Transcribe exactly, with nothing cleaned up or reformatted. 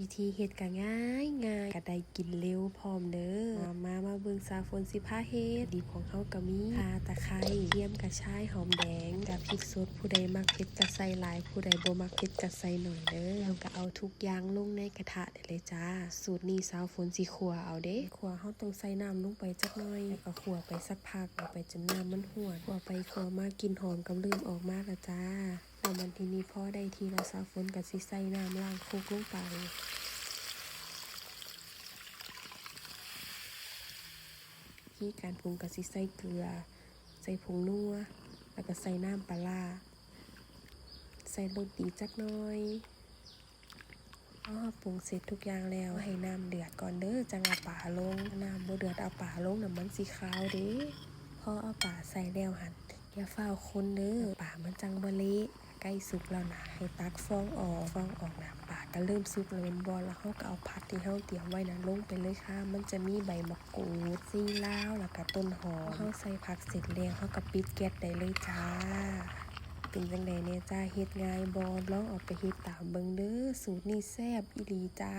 วิธีเฮ็ดก็ง่ายง่าย ก็ได้กินเร็วพร้อมเด้อ มา มา มาเบิ่งสาวฝนสิพาเฮ็ด ดิบของเฮาก็มี ข่า ตะไคร้ กระเทียม กระชาย หอมแดง กับพริกสด ผู้ใดมักเผ็ดก็ใส่หลาย ผู้ใดบ่มักเผ็ดก็ใส่น้อยเด้อ แล้วก็เอาทุกอย่างลงในกระทะได้เลยจ้า สูตรนี้สาวฝนสิคั่วเอาเด้ คั่วเฮาต้องใส่น้ำลงไปจักหน่อย แล้วก็คั่วไปสักพัก เอาไปจนน้ำมันหวด คั่วไปคั่วมากลิ่นหอมก็เริ่มออกมาแล้วจ้า แล้วมันทีนี้พอได้ที่แล้วสาวฝนก็สิใส่น้ำล้างครกลงไป วิธีการปรุงก็สิใส่เกลือ ใส่ผงนัว แล้วก็ใส่น้ำปลาร้า ใส่รสดีจักหน่อย พอเฮาปรุงเสร็จทุกอย่างแล้ว ให้น้ำเดือดก่อนเด้อ จั่งเอาปลาลง น้ำบ่เดือดเอาปลาลงน่ะมันสิคาวเด้ พอเอาปลาใส่แล้วหั่น อย่าฟ้าวคนเด้อ ปลามันจั่งบ่เละ ใกล้สุกแล้วนะ ให้ตักฟองออก ฟองออกนะ ปลาก็เริ่มสุกแล้วแม่นบ่ แล้วเฮาก็เอาผักที่เฮาเตรียมไว้นะลงไปเลยค่ะ มันจะมีใบมะกรูด ซีลาว แล้วก็ต้นหอม พอเฮาใส่ผักเสร็จแล้ว เฮาก็ปิดแก๊สได้เลยจ้า เป็นจั่งใดแน่จ้า เฮ็ดง่ายบ่ ลองเอาไปเฮ็ดตามเบิ่งเด้อ สูตรนี้แซ่บอีหลีจ้า